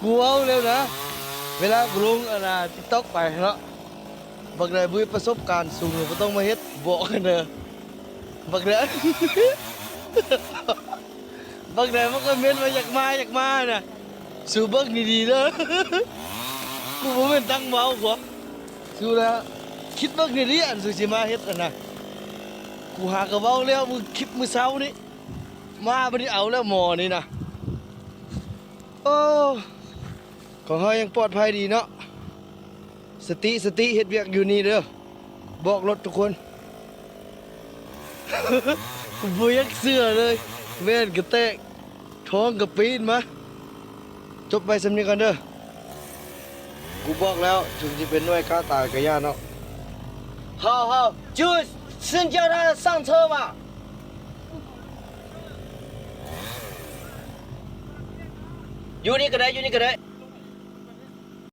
ກູເວົ້າແລ້ວນະ ເວລາກູລົງອັນນ່າ TikTok ໄປເນາະ ບັກໃດບໍ່ມີປະສົບການສູງ ບໍ່ຕ້ອງມາເຮັດ ບອກກັນເດີ ບັກໃດ ບັກໃດມາຄອມເມັນວ່າຢາກມາ ຢາກມານະ ສູເບິ່ງດີໆເດີ ກູບໍ່ແມ່ນຕັ້ງເວົ້າບໍ່ ສູລະຄິດເບິ່ງດີໆ ອັນສູຊິມາເຮັດຫັ້ນນະ ກູຫາກະເວົ້າແລ້ວມື້ ຄລິບມື້ເຊົ້ານີ້ ມາບັດນີ້ເອົາແລ້ວໝໍນີ້ນະ ໂອ້ ຂອງເຮົາຍັງປອດໄພດີເນາະ ສະຕິ ສະຕິ ເຮັດວຽກຢູ່ນີ້ເດີ ບອກໂລດທຸກຄົນ ບໍ່ຢາກເຊື່ອເລີຍ ແວ່ນກະແຕກ ທ້ອງກະປີນມາ ຈົບໄປສ່ຳນີ້ກ່ອນເດີ ກູບອກແລ້ວ ເຖິງຊິເປັນໜ່ວຍກ້າຕາຍກະຢ່າເນາະ 好好，就先叫他上车嘛。อยู่นี่ก็ได้ อยู่นี่ก็ได้